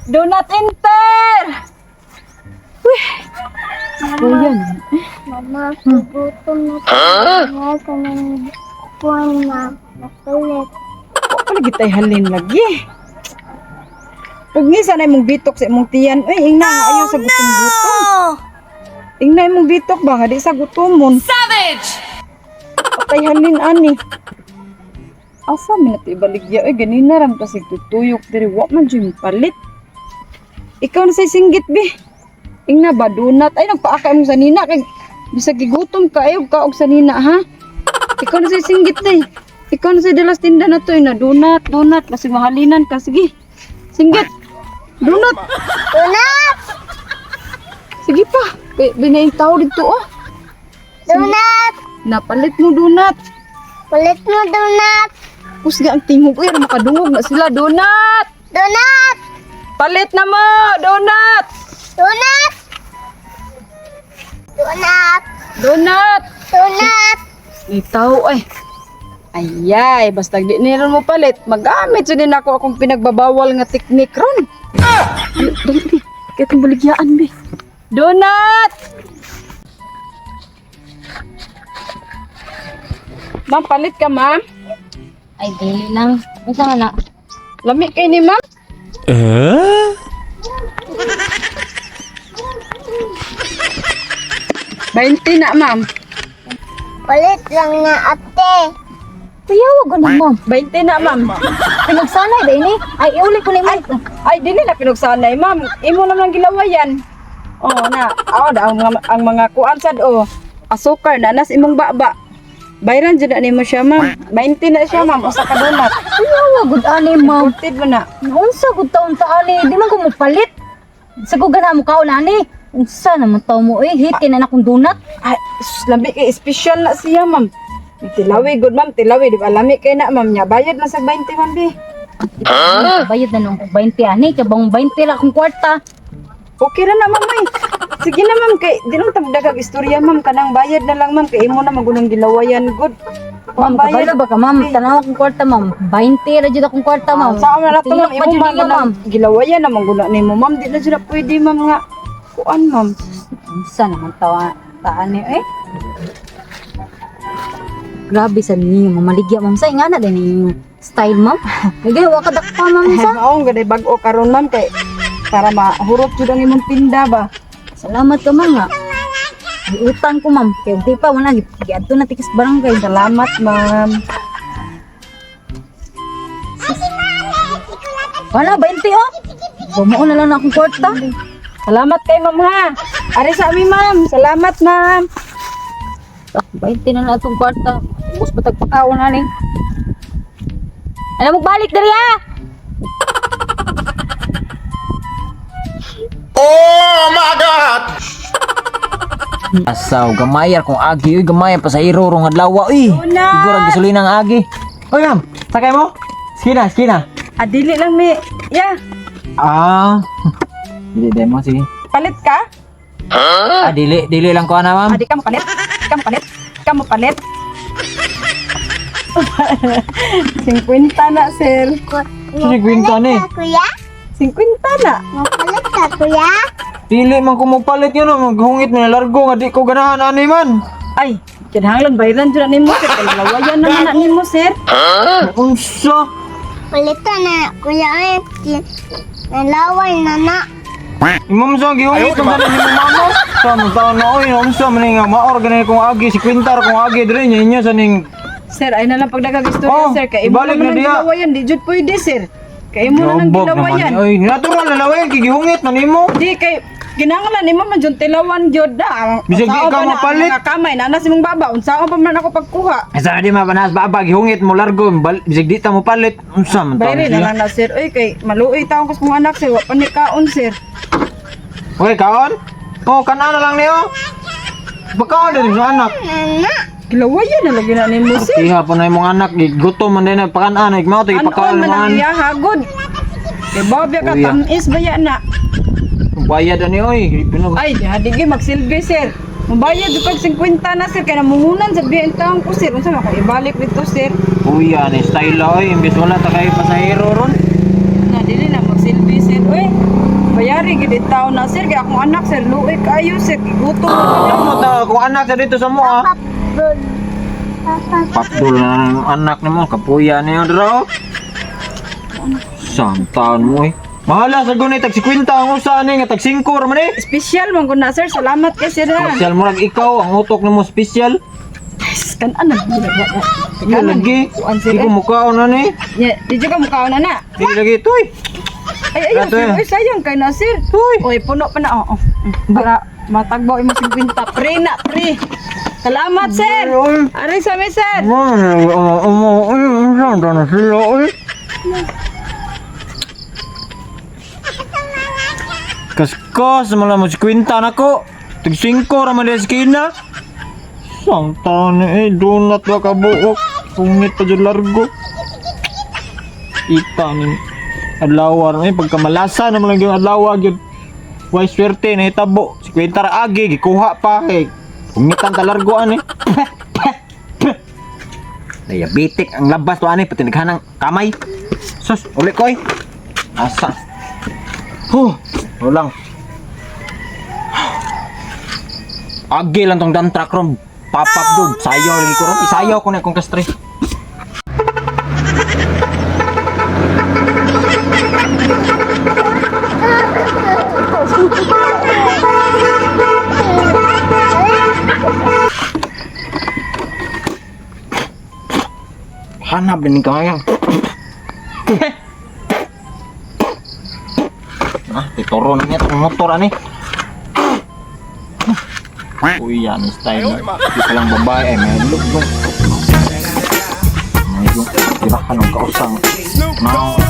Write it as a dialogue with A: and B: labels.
A: Do not enter! Uy! Kuya,
B: Mama, gutom na tayo. Kanang kuwan na makulit.
A: wa pa lagi tay halin lagi. Pug ni sana imong bitok sa imong tiyan. Uy, ingna nga ayaw sa gutom-gutom. Ingna imong bitok ba nga di sa gutomon. Savage! Patay halin ani. Asa man nato ibaligya oy, ganina ram kasi tutuyok diri, wa man jud palit. Ikaw na say singgit bi. Ingna ba donut ay nagpaaka mo sa nina kay bisag gigutom ka ayaw ka og sa nina ha. Ikaw na say singgit day. Ikaw na say dalas tinda na to na donut, donut kasi mahalinan ka, sige. Singgit. Donut.
B: Donut!
A: Sige pa. Kay binayang tao dito oh.
B: Donut!
A: Napalit mo donut.
B: Kulit mo donut!
A: Kusga ang tingog uy, makadungog na sila donut.
B: Donut!
A: Palit na mo donut.
B: Donut! Donut!
A: Donut.
B: Donut!
A: May tao ay. Ayay, basta di niron mo palit, magamit jud din ako akong pinagbabawal nga teknik ron. Ay, dali bi. Kaya itong baligyaan bi. Donut! Ma'am, palit ka, ma'am.
C: Ay, dili lang. Unsa nga na?
A: Lami kay ni ma'am. 20 na, ma'am.
B: Kulit lang na ate.
C: Kuya, wag na ma'am.
A: 20 na, ma'am.
C: Pinagsanay ba ini? Ay, iuli ko ni ma'am.
A: Ay, dili na pinugsanay, ma'am. Imo naman gilawayan. Oh, na. Oh, da, ang mga kuan sad oh. Asukar na nas imong baba. Bayran jud na nimo siya, ma'am. 20 na siya, ma'am. Usa ka donut.
C: Kuya, wag gud ani ma'am.
A: Imported mo na.
C: Unsa gud taon ta ani? Di man ko mopalit. Sa ko gana mo kaon ani. Unsa naman taw mo eh? Hit kay na akong donut.
A: Ay, sus, lami kay special na siya, ma'am. Tilawi good, ma'am. Tilawi, di ba? Lami kay na, ma'am. Nya bayad na sa 20, ma'am, bi.
C: Bayad na nung 20 ani, kabang 20 ra akong kwarta.
A: Okay ra na, ma'am, ay. Sige na, ma'am. Kay, di lang tagdagag istorya, ma'am. Kanang bayad na lang, ma'am. Kay imo na magunang gilawayan, good.
C: Ma'am, kabalo ba ka ma'am? Tanaw akong kwarta ma'am. 20 ra jud akong kwarta ma'am.
A: Sa na to, ma'am,
C: Tingog pa
A: imo
C: jud
A: man
C: ninyo, ma'am.
A: Gilawayan na mangguna nimo, ma'am. Di na jud na pwede, ma'am, nga. Kuan, ma'am.
C: Unsa naman tawa ta ani eh? Grabe sa ninyo, mamaligya ma'am. Sa ingana din yung style ma'am. Nagay wa ka dakpa ma'am sa.
A: Maong gaday bag-o karon, ma'am, kay para mahurot jud ang imong tinda ba.
C: Salamat ka ma'am nga. Giutang ko ma'am. Kay di pa wala giadto na tikas barangay.
A: Salamat, ma'am.
C: Wala 20 oh. Bumuo na lang na akong kwarta.
A: Salamat kay ma'am ha. Ari sa ami, ma'am. Salamat, ma'am.
C: Ah, 20 na lang atong kwarta. Ubos pa tagpakaon ani. Alam mo balik diri ah.
D: Asaw, gamayar kung agi, uy, gamay pa sa iro rong adlaw, uy. Siguro ang gasolina ang agi. Oy, ma'am, sakay mo? Sige na, sige na.
A: Adili lang mi. Ya,
D: Ah. Dili dai mo sige.
A: palit ka?
D: Ah, dili, dili lang ko ana, ma'am.
A: Adi ka mo palit. Ka mo palit. Ka mo palit. 50 na, sir.
D: Sige, kwenta ni.
B: Ka, kuya?
A: 50 na.
B: Makulit ka, kuya?
D: Dili man ko mopalit yun, oh. Maghungit man largo nga di ko ganahan ani man.
A: Ay, kinahanglan bayran jud na nimo sir. Kay lawayan naman na nimo, sir.
D: Unsa?
B: Kulitan na, kuya. Ay, nalaway na na.
D: Imam sa gihungit man ni mama. Sa man taon na oy, unsa man ni nga maor ganay kung agi si kwintar kung agi diri nya inyo sa ning
A: Sir, ay na lang pagdagag istorya,
D: Oh,
A: sir. Kay imo
D: ibalik
A: naman
D: na
A: ang
D: diya.
A: gilawayan, di jud pwede, sir. Kay imo na nang
D: Lobog naman.
A: gilawayan.
D: Oy, natural na lawayan kay gihungit na nimo.
A: Di kay kinahanglan nimo man jud tilawan jud da.
D: Bisag di
A: Unsaon
D: ka
A: pa na ang
D: mapalit.
A: mga kamay na si mong baba, unsaon pa man ako pagkuha.
D: Sa di mapanas baba gihungit mo largo bisag di ta mo palit. Unsa man taon
A: Bayre na
D: sila?
A: lang na sir. Oy kay maluoy taon ko sa mga anak sir, wa pa ni kaon sir.
D: Okay, kaon? Oh, kana na lang niyo. Pagkaon din sa anak.
B: Nana.
A: Gilawayan na lagi na nimo sir.
D: Iha pa na imong anak, gutom man din na pakan-an, mao to
A: Ano
D: ipakaon
A: man ang
D: man.
A: iya hagod. Kay babya ka
D: Kuya.
A: tamis baya na.
D: Bayad ani oy. Pinog.
A: Ay, di di magsilbi sir. Mubayad jud kag 50 na sir kay namungunan sa biya taon ko sir. Unsa man ko ibalik dito sir?
D: Kuya ni style oy, imbes wala ta kay pasahero ron.
A: Na dili na magsilbi sir. Oy. Ordinary gid taon na sir kay akong anak sir luoy kaayo sir gigutom.
D: Ano ta kung anak sa dito sa mo ah.
B: Papdol.
D: Papdol na ang anak nimo, kapuya niyo draw. Santaan mo eh. Mahala sa gunay tag 50 ang usa ani nga tag 5 ra man eh.
A: Special man gud na sir. Salamat kay sir ha.
D: Special mo ikaw ang utok nimo special.
A: Kan anak.
D: Iya lagi.
A: Kuan sir.
D: Di ko mukaon na ni.
A: Ya, di ka mukaon na na.
D: Di lagi tuy.
A: Ay ayaw
D: Ato
A: sir.
D: eh.
A: Ay sayang kay na sir.
D: Tuy.
A: Oy, puno pa na oo. Para matagbaw imo 50. Pre na, pre. Salamat sir.
D: Oy.
A: Aray sa mi sir.
D: Na sila oy. Kaskas malam mo 50 nako. Tag 5 ra man sa kina. Sang taon eh, donut ba kabuok. Pungit pa dyan largo. Ita ni adlaw eh, pagkamalasa naman lang yung adlaw gyud. Way swerte na hitabo. 50 ra agi gikuha pa kay pungitan ta largo ani. Diabetic ang labas to ani pati naghanang kamay. Sus, uli ko eh. Asa. Huh, walang. Agi lang tong dump truck ron. Pop up dun. Sayaw lagi ko ron. Isayaw ko na akong kastre. Hanap din kaya. Ah, titoro na niya itong motor ani. Uy, yan style. Di pa lang babae ay may look dong. May yung tirahan ng kausang. No.